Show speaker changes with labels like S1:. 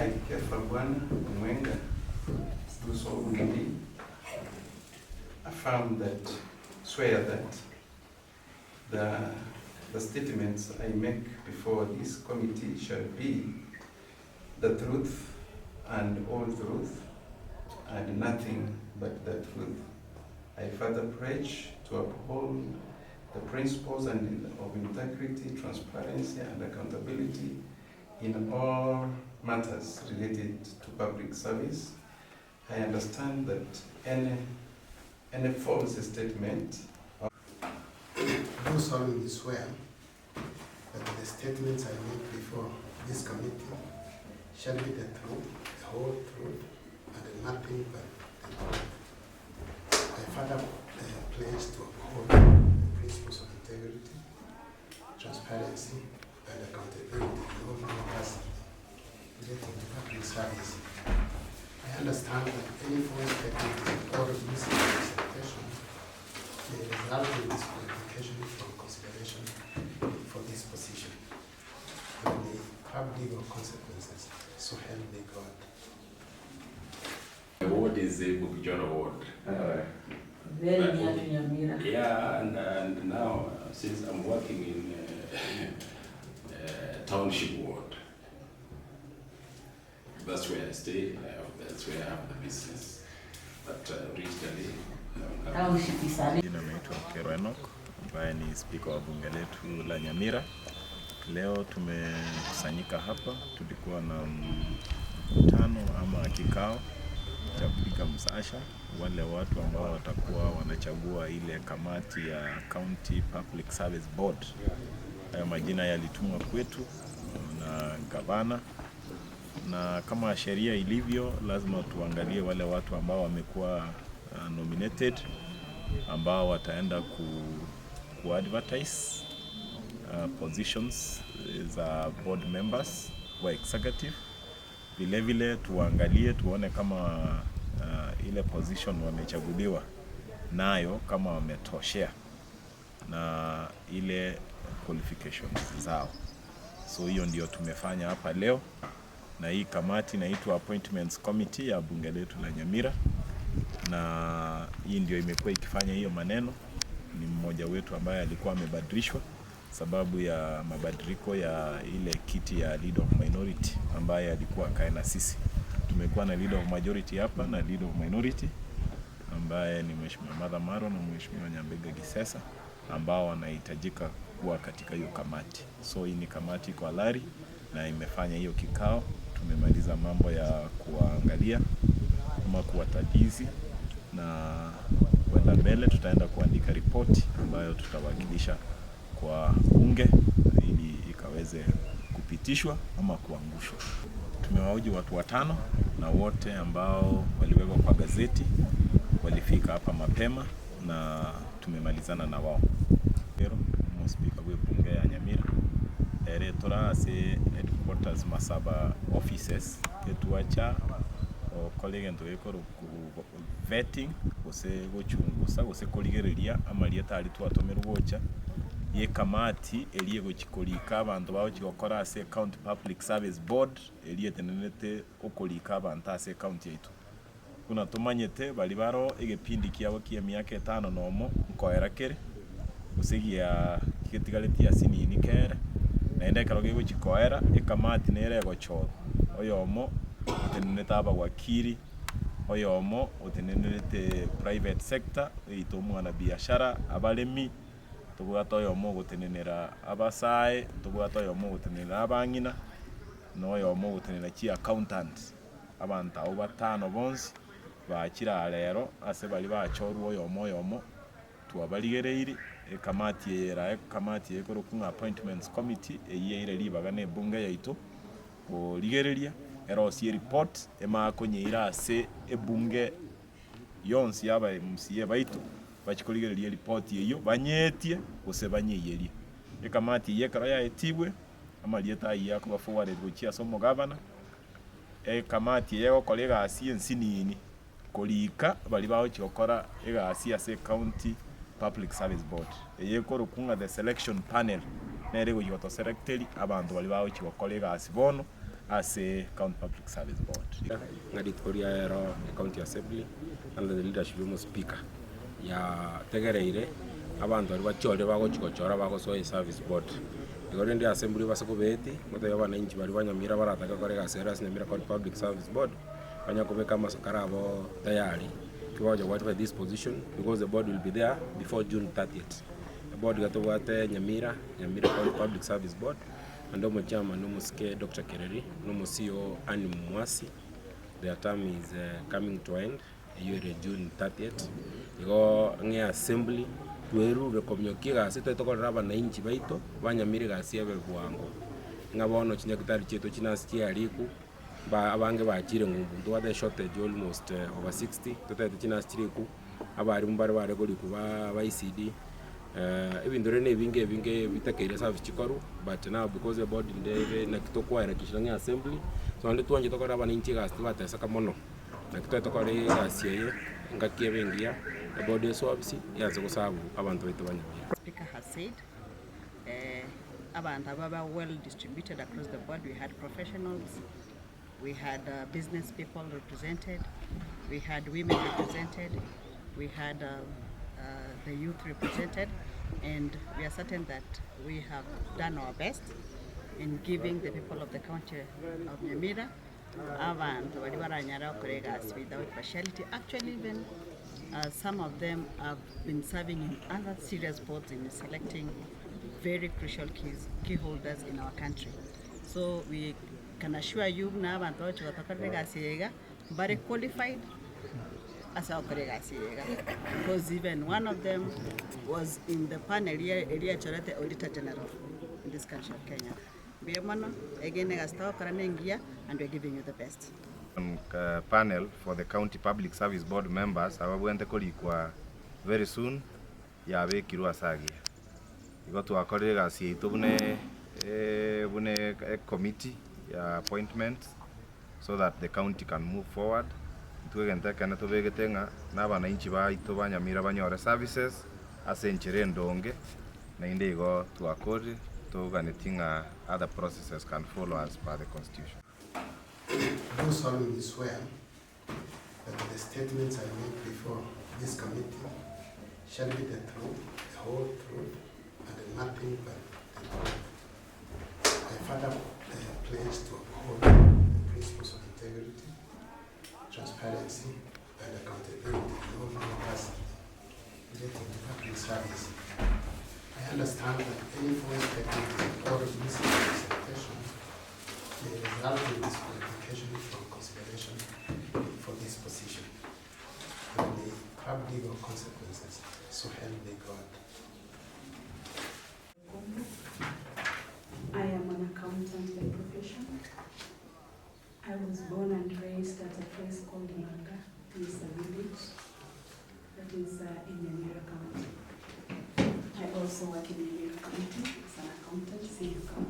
S1: I, Kefa Bwana Omwenga, do solemnly affirm that, swear that the statements I make before this committee shall be the truth and all truth and nothing but the truth. I further pledge to uphold the principles and of integrity, transparency, and accountability in all matters related to public service. I understand that any false statement
S2: Do solemnly swear that the statements I make before this committee shall be the truth, the whole truth, and nothing but the truth. I further pledge to uphold the principles of integrity, transparency, and accountability in all matters relating to public service. I understand that any false statement or misrepresentation may result in disqualification from consideration for this position and may have legal consequences. So help me God.
S3: The ward is the Bukijoro ward.
S4: Very near to Nyamira.
S3: Yeah, and now since I'm working in township ward, that's where I stay. That's where I have the business. But originally, I'm
S4: Township is a
S5: Jina naitwa Okero Enoch ambaye ni spika wa bunge letu la Nyamira. Leo tumekusanyika hapa, tulikuwa na mkutano ama kikao cha kupiga msasha wale watu ambao watakuwa wanachagua ile kamati ya County Public Service Board. Hayo majina yalitumwa kwetu na gavana, na kama sheria ilivyo, lazima tuangalie wale watu ambao wamekuwa nominated ambao wataenda ku advertise positions za board members wa executive. Vile vile tuangalie tuone kama ile position wamechaguliwa nayo kama wametoshea na ile qualifications zao. So hiyo ndio tumefanya hapa leo, na hii kamati inaitwa Appointments Committee ya bunge letu la Nyamira, na hii ndio imekuwa ikifanya hiyo maneno. Ni mmoja wetu ambaye alikuwa amebadilishwa sababu ya mabadiliko ya ile kiti ya leader of minority ambaye alikuwa akae na sisi. Tumekuwa na leader of majority hapa na leader of minority ambaye ni Mheshimiwa Martha Marwa na Mheshimiwa Nyambega Gisesa ambao wanahitajika kuwa katika hiyo kamati. So hii ni kamati iko halali na imefanya hiyo kikao. Tumemaliza mambo ya kuwaangalia ama kuwatadizi na kwenda mbele, tutaenda kuandika ripoti ambayo tutawakilisha kwa bunge ili ikaweze kupitishwa ama kuangushwa. Tumewahoji watu watano na wote ambao waliwekwa kwa gazeti walifika hapa mapema na tumemalizana na wao. Ero mo speaker bwe bunge ya Nyamira ere tora ase headquarters Masaba offices ketwacha okora egento gekoroku vetting gose gochungusa gose korigereria amarieta aria twatomerwe gocha ye kamati eria egochi korika abanto bagochi gokora ase County Public Service Board eria etenenete okorika abanto ase county yaito. Buna tomanyete bari baro egepindi kiabo kia emiaka 5 nomo nkoera kere gose gia getigareti asinini kere naende ekero gegochi koera ekamati nere egochorwa oyomo otenenete abawakili, oyomo otenenete private sector oito omwana biashara abaremi, tobwate oyomo ogotenenera abasae, tobwate oyomo ogotenenera abang'ina na oyomo ogotenenera chi accountants. Abanto abwo batano bonsi bachire rero ase bari bachorwa oyomo oyomo twabarigereiri ekamati eye era ekamati ekorokwa ng'a appointments committee eywo eire ribaga na ebunge yaito korigereria erosie report emakonyeira ase ebunge yonsi ya aba MCA baito bachikorigereria report eywo banyetie gose banyeiyerie. Ekamati eye ekero yaetibwe amarieta aywo akoba forwarded gochia ase omogavana, ekamati eye egokora egasi ensinini korika baria bagochi gokora egasi ase County Public Service Board. Eye ekorokwa ng'a the selection panel nere egochi gotoselecteri abanto baria bagochi gokora egasi bono. Ase County Public Service Board.
S6: Ng'arituko ero County Assembly under the leadership of Speaker ya tegereire abantu bari bachore bagochigochora bagosoa service board. Igoro ndi assembly basakobeti moto abananchi bari banyamira barataka korega sera Nyamira County Public Service Board banyakobeka amasakara abo tayari kibaje what this position because the board will be there before June 30th. The board gatobwate Nyamira County Public Service Board and omo chairman omo Sk Dr. Kereri nomo CEO Annie Mwasi. Their term is coming to end year June 30th. Igo nge assembly twerure komyoki gasi twetokorera abananchi baito banyamire gasi ebe bwango ngabono chinyakitari cheto chinasi chiariku ba abange bachire ngumbu twate shortage almost over 60 totete chinasi chiriku abarimu bari bare koriku ba ICD ebindore ne binge binge bitakeire service chikoru but now because the board ndebe na kitokwaira kishanga assembly so andi twanje tokora abananchi gasi bateseka mono na kitotokore gasi eye ngakie bengia the board is office yaze kusabu abantu baitu banyamira.
S7: Speaker has said abantu ababa well distributed across the board. We had professionals, we had business people represented, we had women represented, we had the youth represented, and we are certain that we have done our best in giving the people of the county of Nyamira abantu bari baranyara koregas without partiality. Actually, even some of them have been serving in other serious boards in selecting very crucial key holders in our country. So we can assure you now very qualified as our because even one of them was in the panel here, Elia Chorete, Auditor General in this country of Kenya. And we're giving you the best.
S8: Panel for the County Public Service Board members ababwente korikwa very soon yabekirwa sagia igo twakorire gasi itu bune bune committee ya appointments so that the county can move forward twegente kana tubegete nga n'abananchi baitu banyamira banyore services ase enchere ndonge na inde igo twakorire tuganetinga other processes can follow as per the constitution.
S2: I do solemnly swear that the statements I make before this committee shall be the truth, the whole truth, and nothing but the truth. I further pledge to uphold the principles of integrity, transparency, and accountability in all matters relating to public service. I understand that any false statement or misrepresentation may result in disqualification from consideration for this position and may have legal consequences, so help me God.
S9: I am an accountant by profession. I was born and raised at a place called Manga. It is a village that is in Nyamira County. I also work in Nyamira County as an accountant, senior accountant.